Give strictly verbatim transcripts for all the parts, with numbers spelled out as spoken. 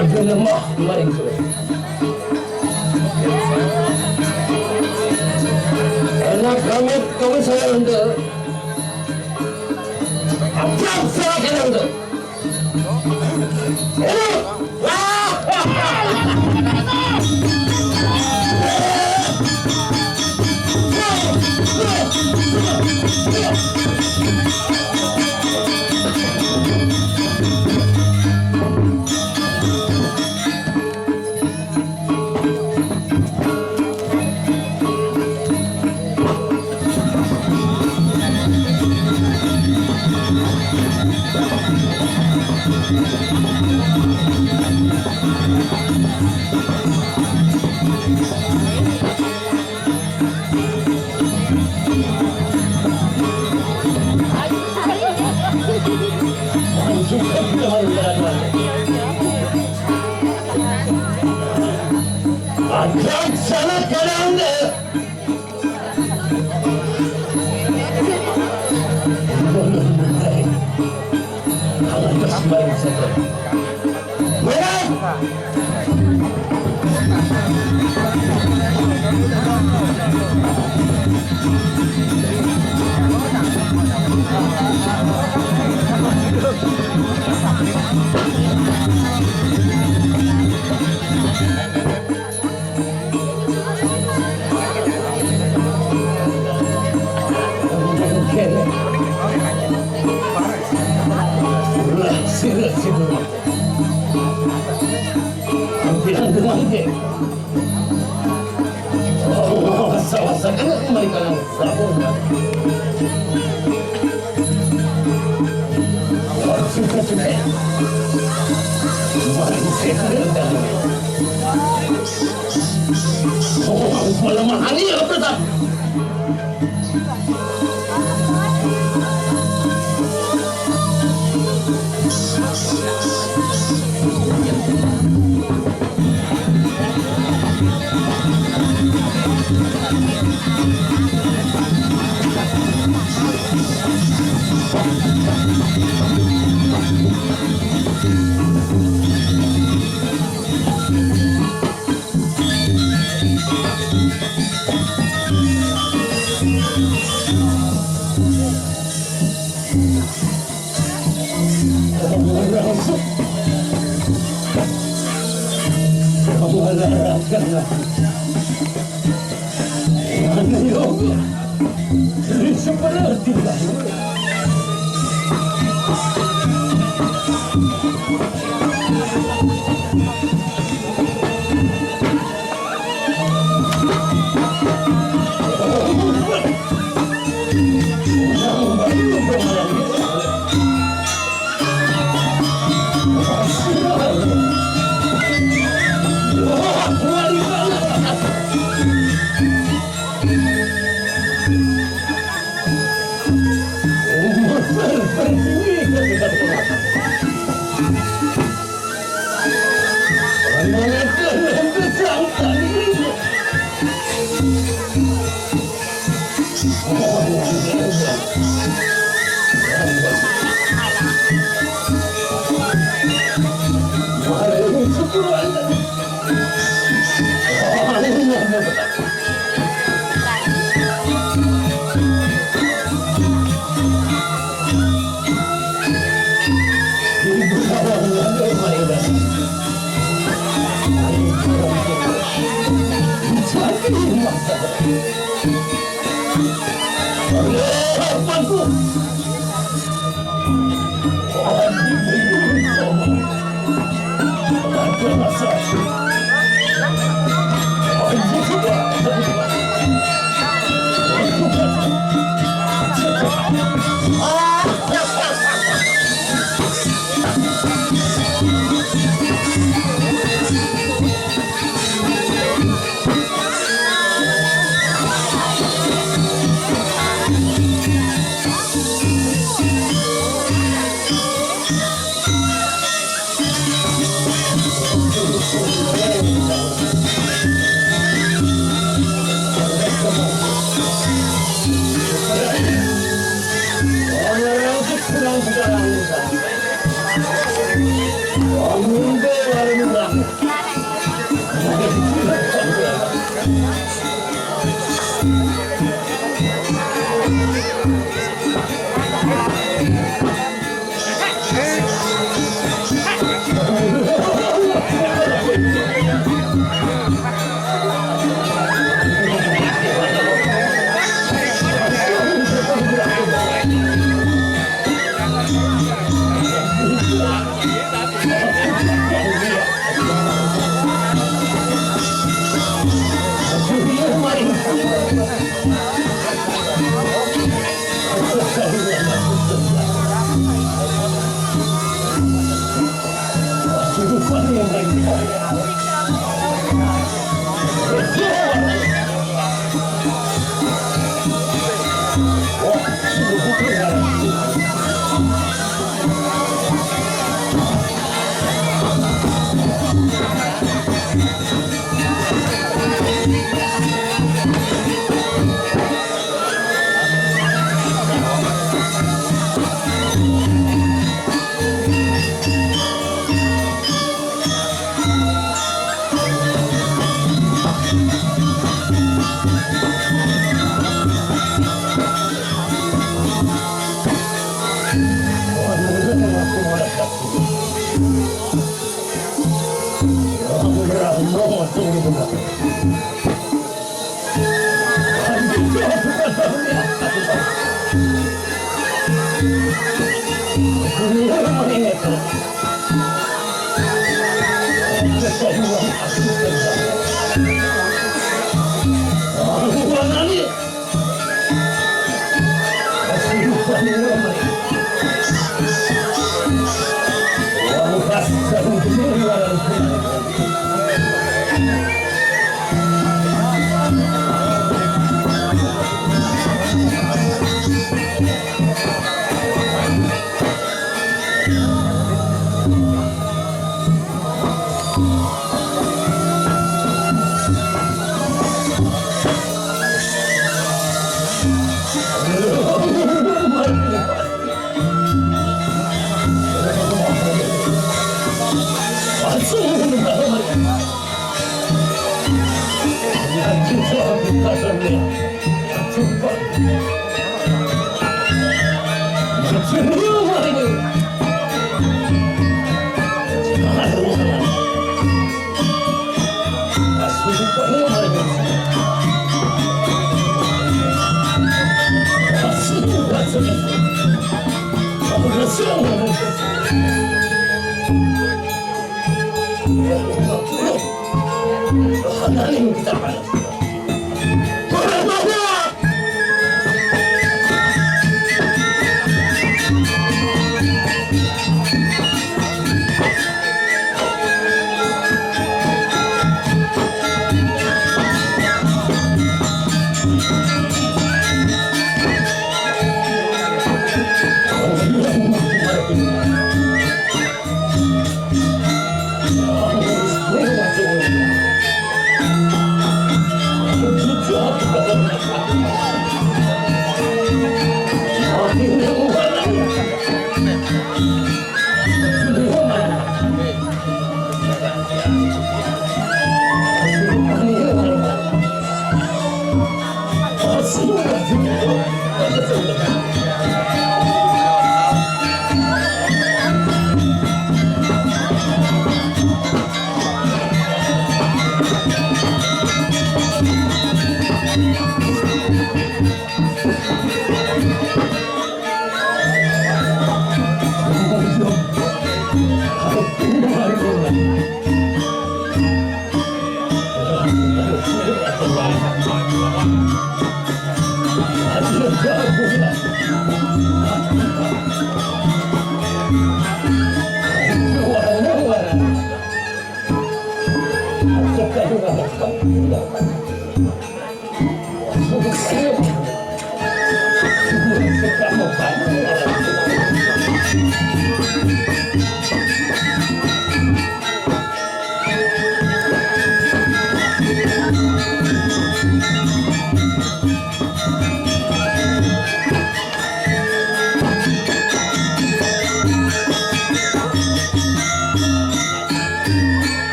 Ada lemah maring sore. Enak kami, kami saya anda. Apa saya kena anda? Enak. Akan salah kadang deh. Akan terus baik saja. Bilang dengan dia. Oh, salah saya kena kembalikan sabun. Suka-suka. Mari saya kembalikan. Oh, malah mahal ya, apa tak? Seperti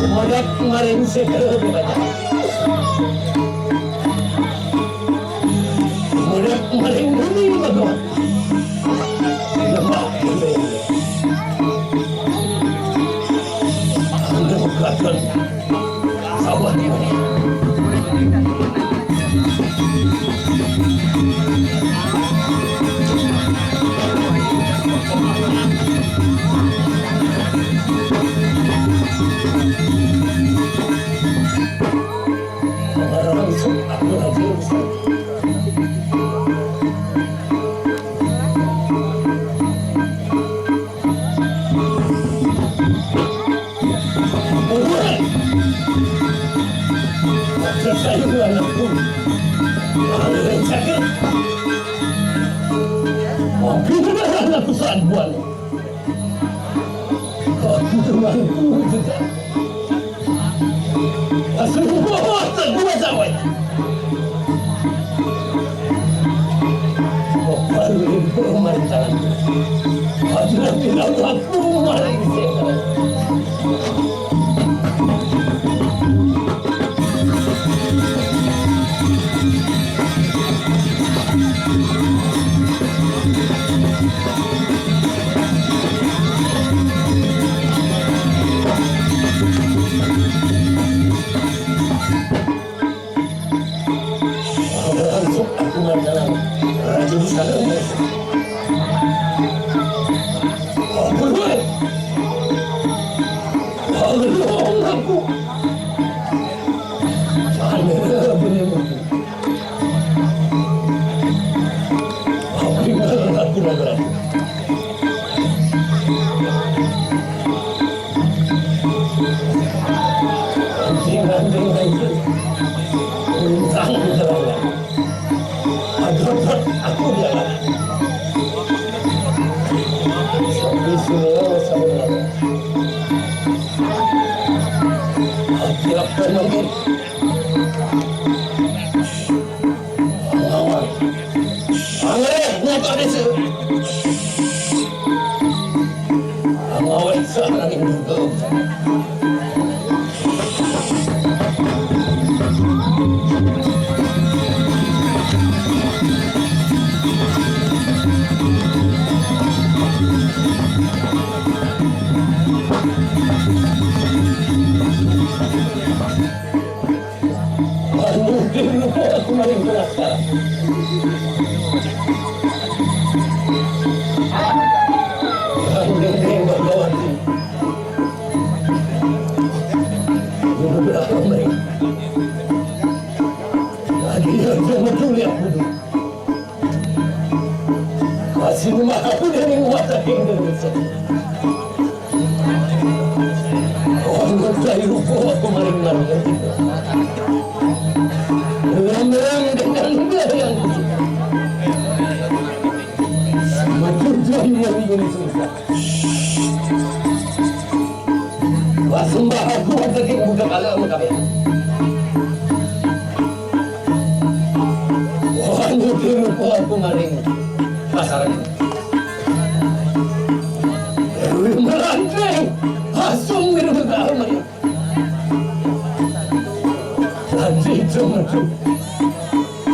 Umadat maring sida. Umadat maring bumi Bagawan. Lembah bumi. Anu katon. Asli, wah, kedua sawit. Baru itu main tangan. Hadirat tidak laku main. Langsung aku mandalan Raja Pusaka. Apa gue? Apa gue? Aku. Mana boleh? Aku tinggal aku. Anjing-anjing itu. Bintang itu. Aduh, aku dia. Tapi semua sama. Hati apa lagi? Angawat. Angawat, nyato desa. Angawat, seorang Hindu. Lagi aja peduli aku. Kasih rumah aku dari rumah tadi Indonesia. Orang saya lupa aku maling-maling. Ram-ram dengan negara yang kusuka. Macam tuan yang ini susah. Wah, sembah aku, aku buka kalam kabeh. Wah, nyuti rupa aku maring. Pasaran. Dewi Meranting. Asung di rumah kalam maring. Lanjut, jom, jom.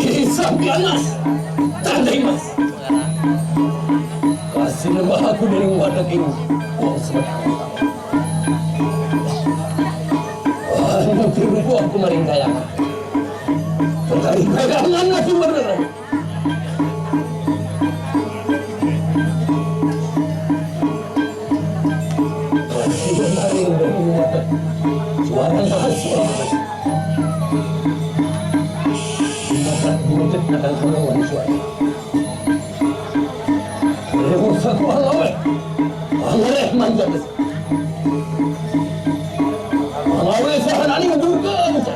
Isang pianas. Tandai mas. Kasih lembah aku dari wadah king. Wong sebenarnya. Wah, nanti rupa aku maring kaya. Maring kaya mana sih bener? Suara bahasa. Mata buntut akan keluar suara. Lewat satu halaman. Angareh manjat. Angareh sahanani buka buka.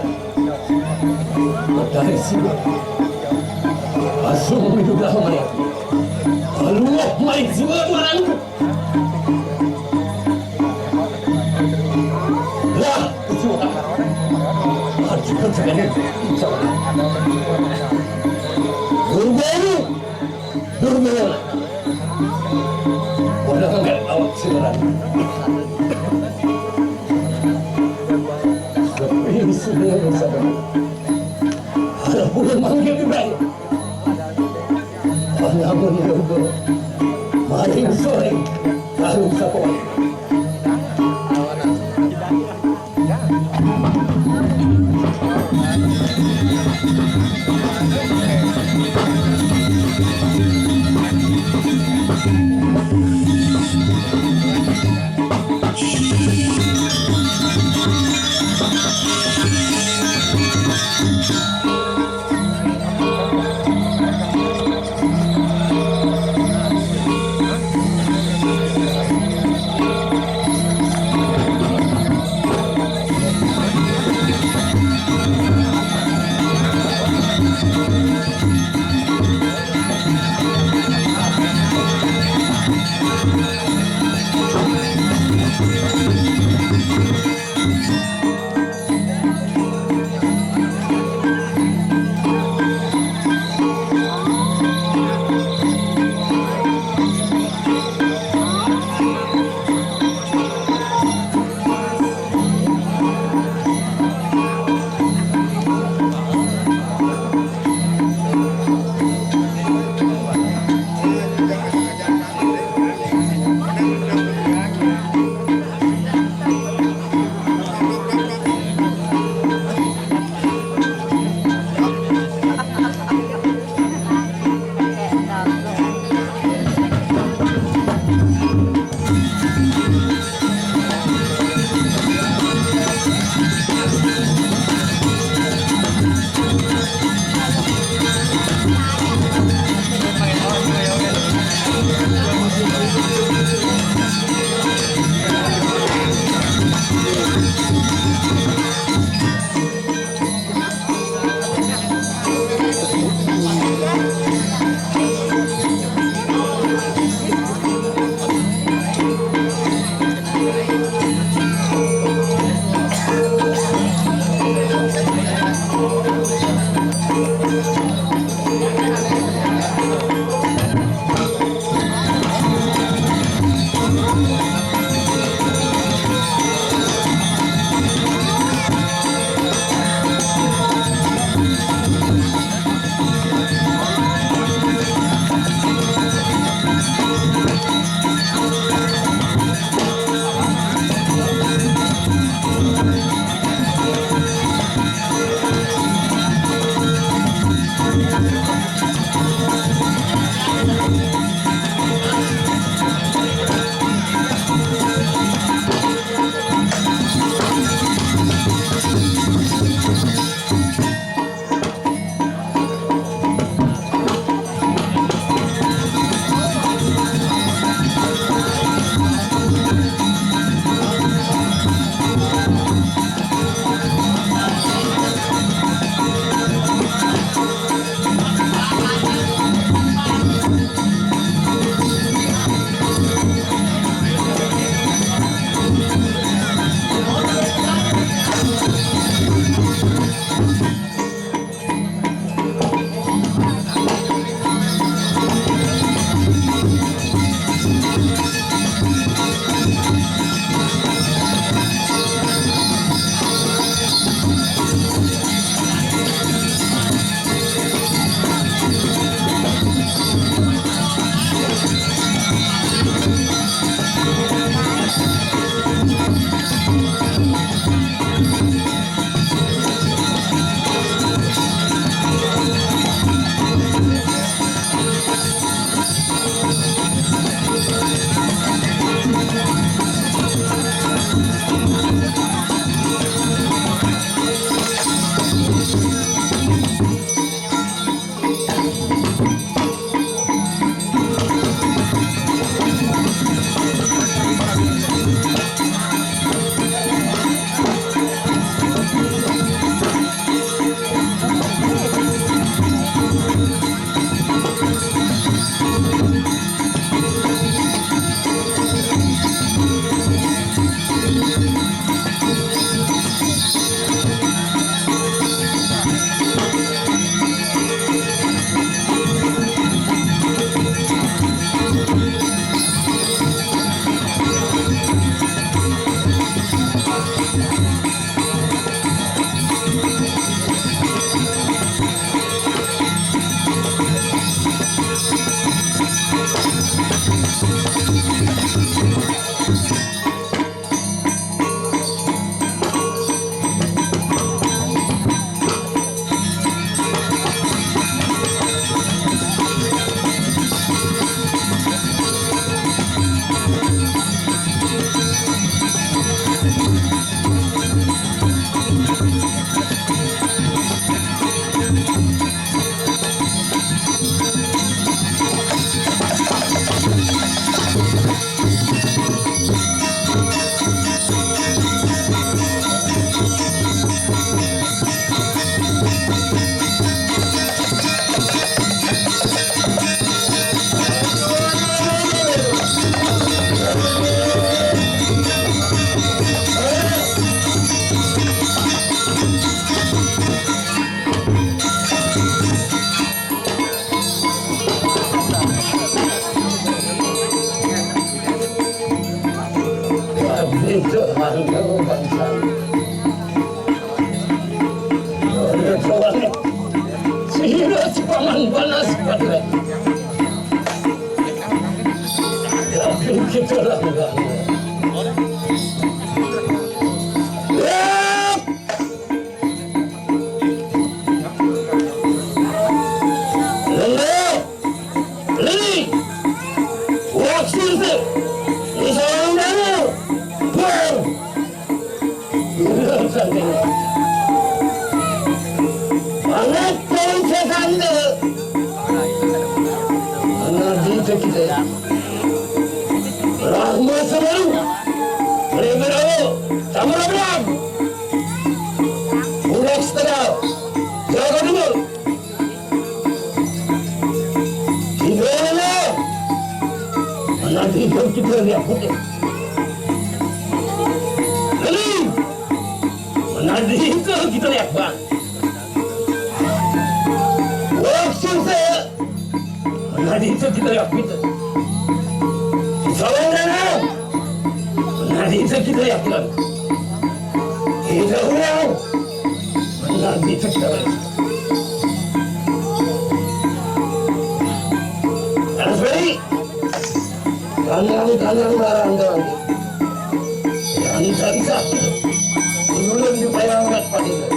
Matahari siwa. Asung itu dah melihat. Aluh mai siwa marang. Lah, itu. Aduh, jangan. Durga ini. Durga. Wadah angkat awak siluran. Tapi ini sudah sabar. Ada pun manggil di bawah. Pangamun yogo. Maring sore. Baru sapoe. Itu anu bangsa. Sehingga si paman panas pada. Tapi kita lah enggak. Ya! Lele! Lele! Waktu itu, di seorang dana, buang! Anak pun setan deh. Anak di kita. Rahmat selalu. Beri-beri. Sama-sama. Udah setengah. Jaga dulu. Gimana? Mana di itu kita lihat putih. Hei! Mana di itu kita lihat bang. Waktu saya. Mana di itu kita lihat putih. Salam dana. Mana di itu kita lihat bang. Kita ulang. Mana di itu kita lihat. Anas beri. Kandang-kandang barang-barang. Yang bisa-bisa. Belum dibayangkan pada.